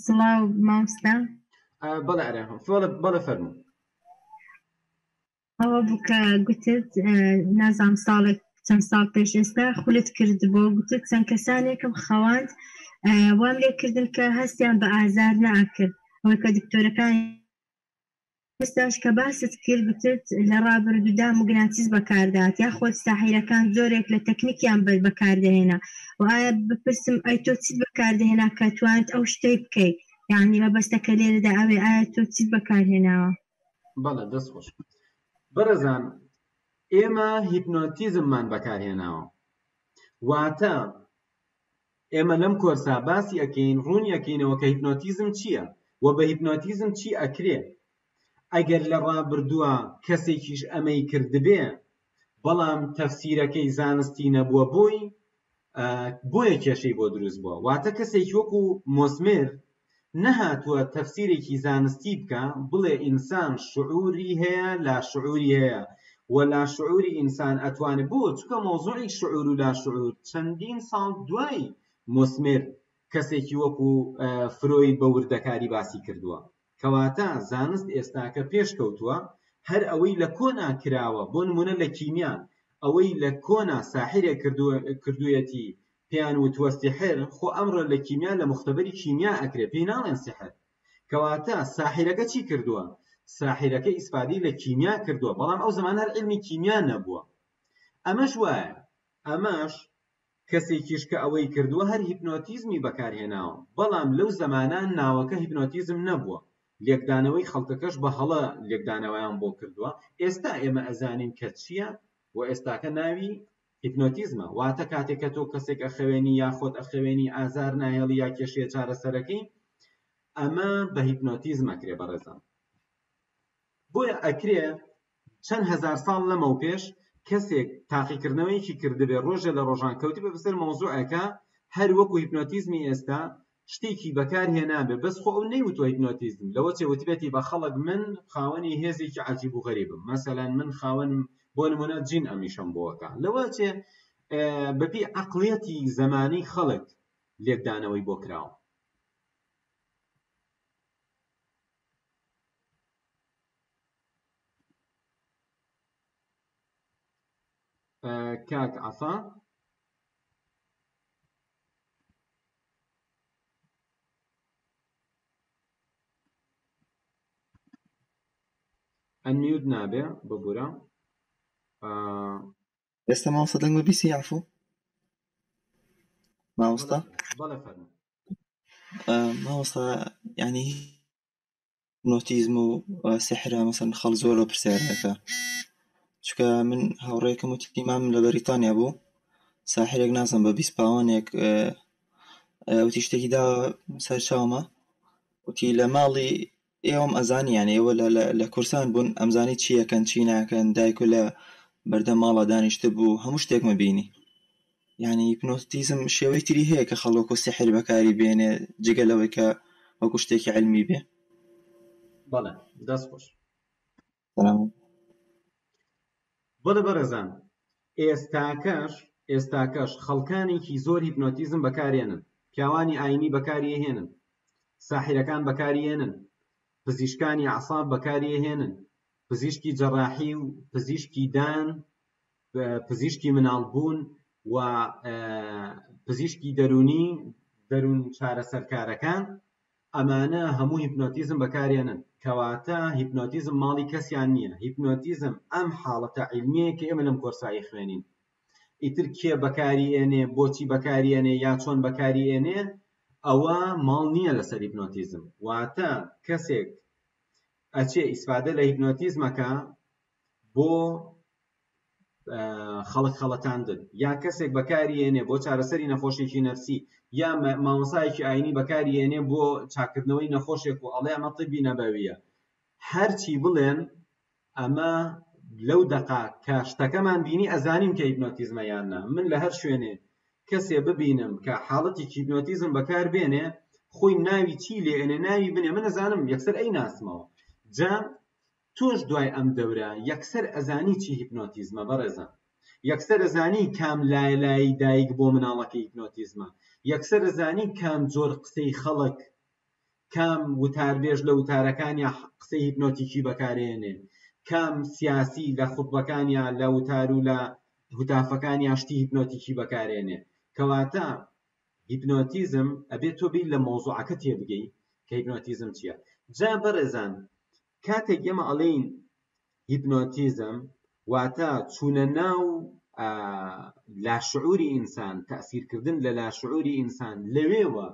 سڵاو مامۆستا. بەڵێ ئەرێ بەڵێ فەرموو. ئەوە بوو کە گوتت نازانم ساڵێک چەند ساڵ پێش ئێستا خولت کردبوو گوتت چەند کەسانێکم خەواند وام لێ کردن کە هەستیان بە ئازار نەئەکرد ئەوەی کە دکتۆرەکان ئێستاش کە باست کرد گوتت لە ڕابردوودا موگناتیس بەکاردات یاخود ساحیرەکان جۆرێک لە تەکنیکیان بەکاردەهێنا و ئایا بپرسم ئەی تۆ چیت بەکاردەهێنا کە توانت ئەو شتەی بکەی یعنی مەبەستەکە لێرەدا ئەوێ ئایا تۆ چیت بەکارهێناوە؟ بەڵێ دەست خۆش بەڕێزان ئێمە هیپنۆتیزممان بەکارهێناوە واتە ئێمە لەم کۆرسا باسی ئەکەین ڕوونی ئەکەینەوە کە هیپنۆتیزم چییە و بە هیپنۆتیزم چی ئەکرێ ئەگەر لە ڕابردووە کەسێکیش ئەمەی کردبێ بەڵام تەفسیرەکەی زانستی نەبووە بۆی بۆیە کێشەی بۆ دروست بووە واتە کەسێکی وەکو مۆسمر نەهاتووە تەفسیرێکی زانستی بکا بڵێ ئینسان شعوری هەیە لاشعوری هەیە و لاشعوری ئینسان ئەتوانێ بۆ چونکە مەوزوعی شعور و لاشعور چەندین ساڵ دوای مۆسمر کەسێکی وەکو فرۆید بە وردەکاری باسی کردووە کەواتە زانست ئێستاکە پێشکەوتووە هەر ئەوەی لە کۆنا کراوە بۆ نمونە لە کیمیا ئەوەی لە کۆنا ساحرێک کردوویەتی پێیان وتووە سیحر، خۆ ئەمڕۆ لە کیمیا لە موختەبەری کیمیا ئەکرێ پێی ناڵێن سیحر. کەواتە ساحرەکە چی کردووە؟ ساحرەکە ئیسفادەی لە کیمیا کردووە، بەڵام ئەو زەمان هەر عیلمی کیمیا نەبووە. ئەمەش وایە. ئەمەش کەسێکیش کە ئەوەی کردووە هەر هیپنۆتیزمی بەکارهێناوە، بەڵام لەو زەمانە ناوەکە هیپنۆتیزم نەبووە، لێکدانەوەی خەڵکەکەش بە هەڵە لێکدانەوەیان بۆ کردووە، ئێستا ئێمە ئەزانین کە چییە و ئێستاکە ناوی هیپنۆتیزمە واتە کاتێک کە تۆ کەسێک ئەخەوێنی یا خۆت ئەخەوێنی ئازار ناهێڵی یا کێشەیە چارەسەرەکەی ئەمە بە هیپنۆتیزم ئەکرێ بەڕێزان بۆیە ئەکرێ چەند هەزار ساڵ لەمەو پێش کەسێک تاقیکردنەوەیەکی کردبێ ڕۆژێ لە ڕۆژان کەوتبێ بەسەر مەوزوعێکە هەر وەکو هیپنۆتیزمی ئێستا شتێکی بەکار هێنابێ بەس خۆ ئەو نەیوتوە هیپنۆتیزم لەوە چێ وتبێتی بە خەڵک من خاوەنی هێزێکی عەجیب و غەریبم مەسەلەن من خاوەنم بۆ نمونە جین ئەمیشەم بۆ ئەکا لەوە چێ بەپێی عەقڵیەتی زەمانی خەڵک لێکدانەوەی بۆ کراوە. کاک عەفا. ئەنمیوت نابێ ببورە. ئێستا مامۆستا دەنگ ببیسی عفو مامۆستا بەڵێ فەرموو. مامۆستا یعنی هیپنۆتیزم و سحرە مەسەن خەڵ زۆر لەو پرسیارەکە چونکە من هاوڕێکم وتی مامم لە بەریتانیا بوو ساحرێک نازم بە 20 پاوانێک وتی شتێکی دا سەر چاومە وتی لە ماڵی ئێوەم ئەزانی یان ئێوە لە کورسان بوون ئەمزانی چی ئەکەن چی ناکەن دایک و لە بەردەم ماڵە دانیشت بوو هەموو شتێکمە بینی یعنی هیپنۆتیزم شێوەی تری هەیە کە خەڵک وەکو سحر بەکاری بێنێ جگە لەوەی کە وەکو شتێکی علمی بێ. بەڵێ دەست خۆش. سلام. بەڵێ بەڕێزان ئێستاکەش ئێستاکەش خەڵکانێکی زۆر هیپنۆتیزم بەکارێنن پیاوانی ئاینی بەکاری ئەهێنن ساحیرەکان بەکاری ئێنن پزیشکانی ئەعساب بەکاری ئەهێنن پزیشکی جەڕاحی و پزیشکی دان پزیشکی مناڵبوون و پزیشکی دەروونی دەروون چارەسەرکارەکان ئەمانە هەموو هیپنۆتیزم بەکارێنن کەواتە هیپنۆتیزم ماڵی کەسیان نییە هیپنۆتیزم ئەم حاڵەتە عیلمیەیە کە ئێمە لەم کۆرسە ئەیخوێنین ئیتر کێ بەکاری ئێنێ بۆچی بەکاری ئێنێ یا چۆن بەکاری ئێنێ ئەوە ماڵ نییە لەسەر هیپنۆتیزم واتە کەسێک ئەچێ ئیسفادە لە هیپنۆتیزمەکە بۆ خەڵک خەڵەتاندن یا کەسێک بەکاری ێنێ بۆ چارەسەری نەخۆشیێکی نەفسی یا مامۆسایەکی ئاینی بەکاری ێنێ بۆ چاکردنەوەی نەخۆشێک و ئەڵێ ئەمە طبی نەبەویە هەرچی بڵێن ئەمە لەو دەقا کە شتەکەمان بینی ئەزانین کە هیپنۆتیزمە یان نا من لە هەر شوێنێ کەسێ ببینم کە حاڵەتێکی هیپنۆتیزم بەکار بێنێ خۆی ناوی چی لێ ئێنێ ناوی بنێ من ئەزانم یەکسەر ئەی ناسمەوە جا تۆش دوای ئەم دەورە یەکسەر ئەزانی چی هیپنۆتیزمە بەڕێزان یەکسەر ئەزانی کام لایە لایەی دایک بۆ مناڵەکەی هیپنۆتیزمە یەکسەر ئەزانی کام جۆر قسەی خەڵک. کام وتاربێژ لە وتارەکانیا قسەی هیپنۆتیکی بەکارێنێ، کام سیاسی لە خوتبەکانیا لە وتار و لە هوتافەکانیا شتی هیپنۆتیکی بەکارێنێ. کەواتە هیپنۆتیزم ئەبێ تۆ بێی لە مەوزوعەکە تێبگەی کە هیپنۆتیزم چییە. جا بەڕێزان کاتێک ئێمە ئەڵێین هیپنۆتیزم واتە چوونە ناو لاشعوری ئینسان، تەئسیرکردن لە لاشعوری ئینسان، لەوێوە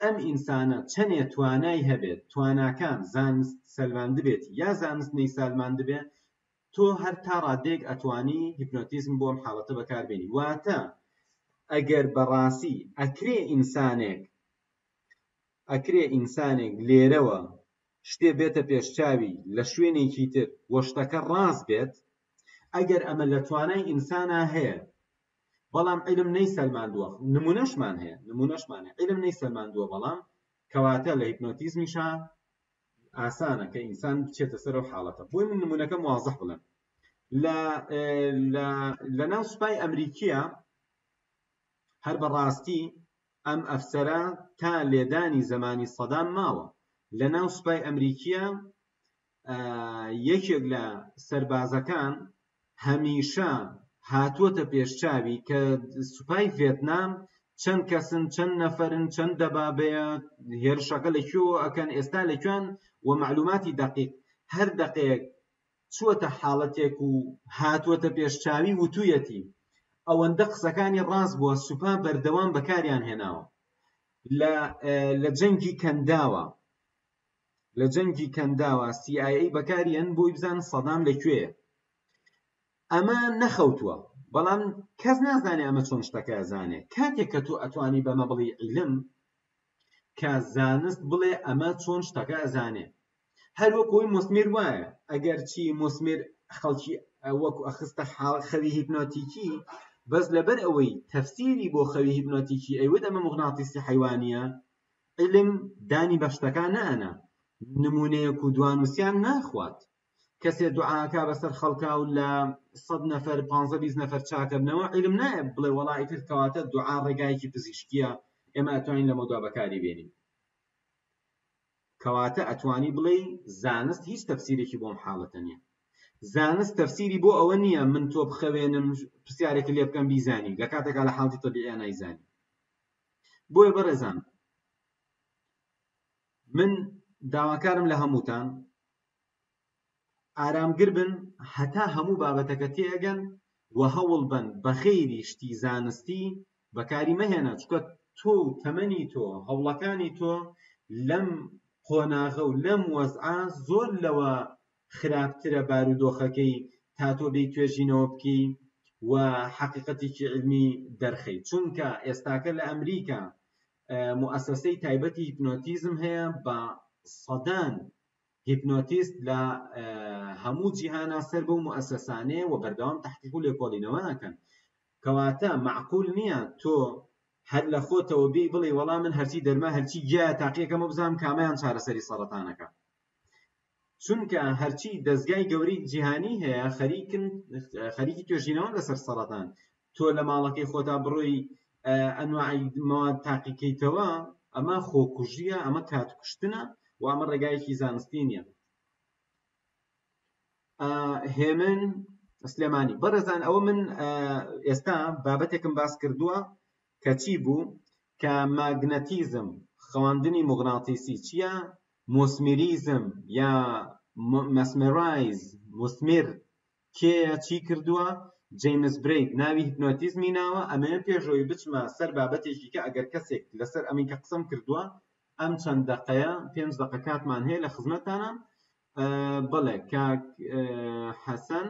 ئەم ئینسانە چەنێ توانای هەبێت، تواناکان زانست سەلماندبێتی یا زانست نەیسالماندبێ، تۆ هەر تا ڕادەیەک ئەتوانی هیپنۆتیزم بۆ ئەم حاڵەتە بەکاربێنی. واتە ئەگەر بەڕاستی ئەکرێ ئینسانێک ئەکرێ ئینسانێک لێرەوە شتێ بێتە پێش چاوی لە شوێنێکی تر و شتەکە ڕاست بێت، ئەگەر ئەمە لە توانای ئینسانا هەیە بەڵام عیلم نەیسەلماندووە، نمونەشمان هەیە، نمونەشمان هەیە عیلم نەیسەلماندووە بەڵام کەواتە لە هیپنۆتیزمیشا ئاسانە کە ئینسان بچێتە سەر ئەو حاڵەتە. بۆی من نمونەکەم وازح بڵێم لە لە ناو سوپای ئەمریکیە هەر بەڕاستی ئەم ئەفسەرە تا لێدانی زەمانی سەدام ماوە لە ناو سوپای ئەمریکیە یەکێک لە سەربازەکان هەمیشە هاتووەتە پێش چاوی کە سوپای ڤێتنام چەند کەسن چەند نەفەرن چەند دەبابەیە هێرشەکە لە کوێوە ئەکەن ئێستا لە کوێن و مەعلوماتی دەقیق هەر دەقەیەک چووەتە حاڵەتێک و هاتووەتە پێش چاوی وتوویەتی ئەوەندە قسەکانی ڕاست بووە سوپا بەردەوام بەکاریان هێناوە لە لە جەنگی کەنداوە لە جەنگی کەنداوە CIA بەکاریان بۆی بزان سەدام لە کوێیە ئەمە نەخەوتووە بەڵام کەس نازانێ ئەمە چۆن شتەکە ئەزانێ کاتێک کە تۆ ئەتوانی بەمە بڵی عیلم کە زانست بڵێ ئەمە چۆن شتەکە ئەزانێ هەر وەک ئەوەی مۆسمیر وایە ئەگەرچی مۆسمیر خەڵکی وەکو ئەخستە حاڵ خەوی هیپنۆتیکی بەس لەبەر ئەوەی تەفسیری بۆ خەوی هیپنۆتیکی ئەیوت ئەمە موغناتیسی حەیوانیە علم دانی بە شتەکان نەئەنا نمونەیەک و دوانوسیان ناخوات کەسێ دوعاکا بەسەر خەڵکا و لە سەد نەفەر پانزە 20 نەفەر چاکەبنەوە علم نایە بڵێ وەڵا ئیتر کەواتە دوعا ڕێگایەکی پزیشکیە ئێمە ئەتوانین لەمەودوا بەکاری بێنین کەواتە ئەتوانی بڵێی زانست هیچ تەفسیرێکی بۆ ئەم حاڵەتە نییە. زانست تەفسیری بۆ ئەوە نییە من تۆ بخەوێنم پرسیارێکت لێ بکەم بیزانی لە کاتێکا لە حاڵەتی تەبیعیا نایزانی. بۆیە بەڕێزان من داواکارم لە هەمووتان ئارامگر بن هەتا هەموو بابەتەکە تێئەگەن و هەوڵ بەن بە غەیری شتی زانستی بەکاری مەهێنە چونکە تۆ و تەمەنی تۆ هەوڵەکانی تۆ لەم قۆناغە و لەم وەزعە زۆر لەوە خراپترە بارودۆخەکەی تا تۆ بێی توێژینەوە بکەی و حەقیقەتێکی عیلمی دەرخەی چونکە ئێستاکە لە ئەمریکا موئەسەسەی تایبەتی هیپنۆتیزم هەیە بە سەدان هیپنۆتیست لە هەموو جیهانا سەر بەو موئەسەسانەیە و بەردەوام تەحقیق و لێکۆڵینەوە ئەکەن کەواتە مەعقول نییە تۆ هەر لە خۆتەوە بێی بڵێی وەڵا من هەرچی دەرما هەرچی گیایە تاقیەکەمەوە بزانم کامەیان چارەسەری سەڕەتانەکە چونکە هەرچی دەزگای گەورەی جیهانی هەیە خەریکن خەریکی توێژینەوەن لەسەر سەڕەتان تۆ لە ماڵەکەی خۆتا بڕۆی ئەنواعی مەواد تاقیکەیتەوە ئەمە خۆکوژیە ئەمە کات کوشتنە و ئەمە ڕێگایەکی زانستی نییە هێمن سلێمانی بەڕێزان ئەوە من ئێستا بابەتێکم باس کردووە کە چی بوو کە ماگنەتیزم خەواندنی موغناتیسی چییە مۆسمیریزم یا مەسمەرایز موسمیر کێیە چی کردووە؟ جەیمس برەید ناوی هیپنۆتیزمی ناوە، ئەمەوێ پێش ئەوەی بچمە سەر بابەتێکی کە ئەگەر کەسێک لەسەر ئەمەی کە قسەم کردووە ئەم چەند دەقەیە پێنج دەقە کاتمان هەیە لە خزمەتتانام بەڵێ کاک حەسەن.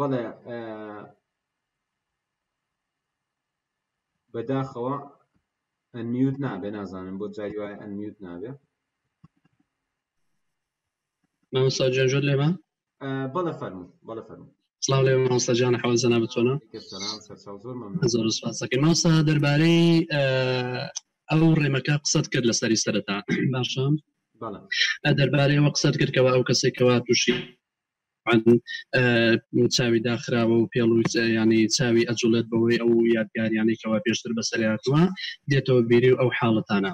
بەڵێ بەداخەوە ئەنمیوت نابێ نازانم بۆ جاری وایە ئەنمیوت نابێ. مامۆستا گیان گوێت لێمە؟ بەڵێ فەرموو بەڵێ فەرموو. سڵاو لێ مامۆستا گیان حەوت جەنابت چۆنە؟ سلام سەرچاو زۆر مەمنون. زۆر سپاس دەکەین مامۆستا دەربارەی ئەو ڕێمەکە قسەت کرد لەسەری سەرەتا باشە بەڵێ دەربارەی ئەوە قسەت کرد کەوا ئەو کەسێک کەوا تووشی چاوی داخراوە و پێڵ و ینی چاوی ئەجوڵێت بەوەی ئەو یادگاریانەی کەوا پێشتر بەسەری هاتووە دێتەوە بیری و ئەو حاڵەتانە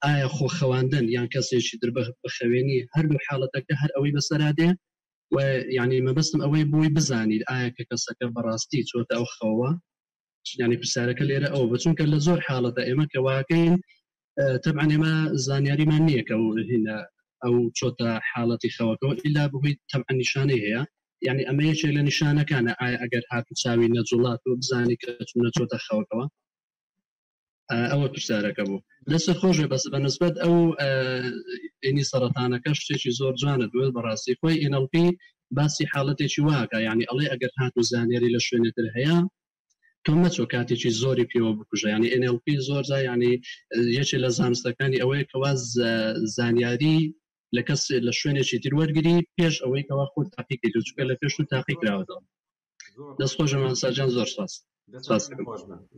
ئایا خۆ خەواندن یان کەسێکی تر بخەوێنی هەردوو حاڵەتەکە هەر ئەوەی بەسەرا دێ و یعنی مەبەستم ئەوەی بۆی بزانیت ئایا کە کەسەکە بەڕاستی چۆتە ئەو خەوە یعنی پرسیارەکە لێرە ئەو بە چونکە لە زۆر حاڵەتە ئێمە کە واکەین تەبعەن ئێمە زانیاریمان نییە کە هینە ئەو چۆتە حاڵەتی خەوەکەەوە ئیلا بەهۆی تەبعەن نیشانەی هەیە یعنی ئەمە یەکێک لە نیشانەکانە ئایا ئەگەر هات و چاوی نەجوڵات و بزانی کە چونە چۆتە خەوەکەوە ئەوە پرسیارەکە بوو دەست خۆش بێ بەس بە نسبەت ئەو ئینی سەرەتانەکە شتێکی زۆر جوانە دوێت بەڕاستی خۆی NLP باسی حاڵەتێکی واکە یعنی ئەڵێ ئەگەر هات و زانیاری لە شوێنێتر هەیە تۆ مەچۆ کاتێکی زۆری پێوە بکوژە یعنی NLP زۆر جا یعنی یەکێ لە زانستەکانی ئەوەیە کەوا زانیاری لە کەس لە شوێنێکی تر وەرگری پێش ئەوەی کەوا خۆت تاقیکەیت چونکە لە پێش و تاقی کراوەتەوە دەست خۆش مامۆستا جان زۆر سپاس سپاس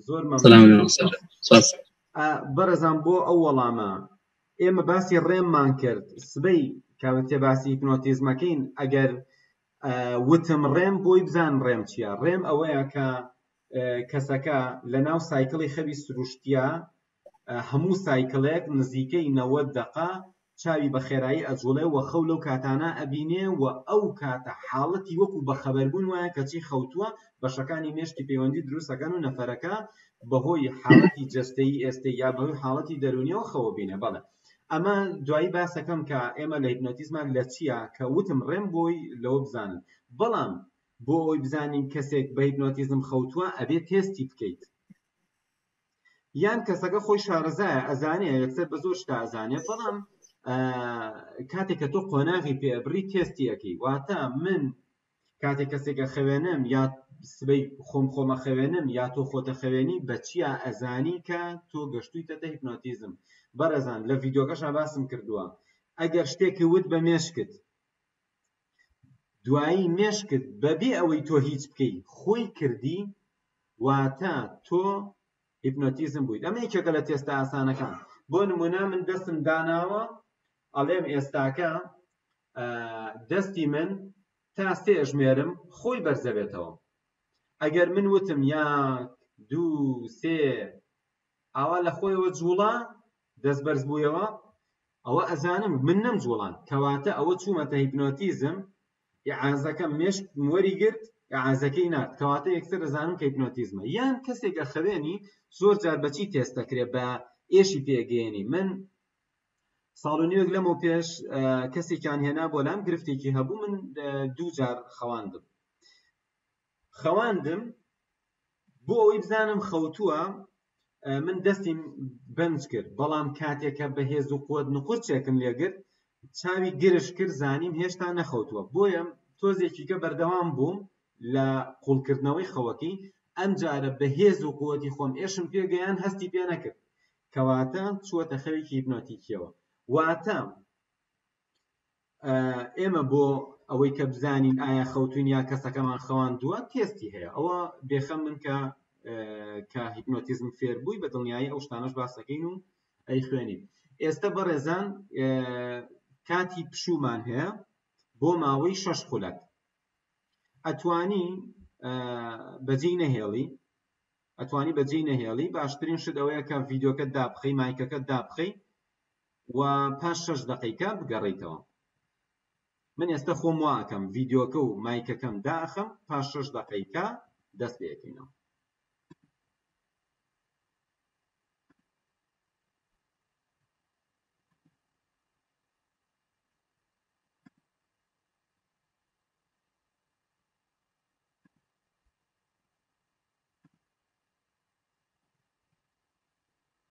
زۆر سلام مامۆستا جان سپاس بەڕێزان بۆ ئەو وەڵامە ئێمە باسی ڕێممان کرد سبەی کاوەتێ باسی هیپنۆتیزمەکەین ئەگەر وتم ڕێم بۆی بزان ڕێم چییە ڕێم ئەوەیە کە کەسەکە لە ناو cycle ی خەوی سروشتیە هەموو cycle ێک نزیکەی 90 دقە چاوی بە خێرایی ئەجوڵێ و خەو لەو کاتانە ئەبینێ و ئەو کاتە حاڵەتی وەکو بەخەبەربوون وایە کەچی خەوتووە، بەشەکانی مێشکی پەیوەندی دروست ئەکەن و نەفەرەکە بەهۆی حاڵەتی جەستەیی ئێستەی یا بەهۆی حاڵەتی دەروونیەوە خەو ئەبینێ. بەڵێ ئەمە دوایی باسەکەم کە ئێمە لە هیپنۆتیزما لە چییە کە وتم ڕێم بۆی لەوە بزانن بەڵام بۆ ئەوەی بزانین کەسێک بە هیپنۆتیزم خەوتووە ئەبێ تێستی بکەیت یان کەسەکە خۆی شارەزایە ئەزانێ یەکسەر بە زۆر شتا ئەزانێ بەڵام کاتێک کە تۆ قۆناغی پێبڕی تێستی ئەەکەی واتە من کاتێک کەسێکە خەوێنم یا سبەی خۆم خۆمە خەوێنم یا تۆ خۆتە خەوێنی بە چیا ئەزانی کە تۆ گەشتویتەتە هیپنۆتیزم بەڕێزان لە ڤیددیوکەشا باسم کردووە ئەگەر شتێکی وت بە مێشکت دوایی مێشکت بەبێ ئەوەی تۆ هیچ بکەی خۆی کردی واتە تۆ هیپنۆتیزم بوویت ئەمە یەکێکە لە تێستە ئاسانەکان بۆ نمونە من دەستم داناوە ئەڵێم ئێستاکە دەستی من تا سێ ژمێرم خۆی بەرزەبێتەوە ئەگەر من وتم یاک دوو سێ ئاوا لە خۆیەوە جوڵا دەست بەرز بوویەوە ئەوە ئەزانم من نەمجوڵاند کەواتە ئەوە چوومەتە هیپنۆتیزم ئیعازەکەم مێشکم وەری گرت ئیعازەکەی نارد کەواتە یەکسەر ئەزانم کە هیپنۆتیزمە یان کەسێک ئەخەوێنی زۆر جار بەچی تێست دەکرێ بە ئێشی پێگەیەنی من ساڵ و نیوێک لەمەو پێش کەسێکیان هێنا بۆ لام گرفتێکی هەبوو من دوو جار خەواندم خەواندم بۆ ئەوەی بزانم خەوتووە من دەستیم بەنج کرد بەڵام کاتێکە بە هێز و قوت نقورچێکم لێگرت چاوی گرژ کرد زانیم هێشتا نەخەوتووە بۆیە تۆزێکیکە بەردەوام بووم لە قوڵکردنەوەی خەوەکەی ئەمجارە بە هێز و قوتی خۆم ئێشم پێگەیان هەستی پێ نەکرد کەواتە چووەتە خەوێکی هیپنۆتیکیەوە واتە ئێمە بۆ ئەوەی کە بزانین ئایا خەوتوین یا کەسەکەمان خەواندووە تێستی هەیە ئەوە بێخەم من کە کە هیپنۆتیزم فێر بووی بە دڵنیایی ئەو شتانەش باسەکەین و ئەی خوێنین ئێستا بەڕێزان کاتی پشومان هەیە بۆ ماوەی شەش خولەک ئەتوانی بەجێی نەهێڵی ئەتوانی بەجێی نەهێڵی باشترین شت ئەوەیە کە ڤیددیوکە دابخەی مایکەکە دابخەی و پاش شەش دەقیقە بگەڕێیتەوە من ئێستا خۆم وا ئەکەم ڤیدیۆکە و مایکەکەم دائەخەم پاش شەش دەقیقە دەست پێ ئەکەینەوە.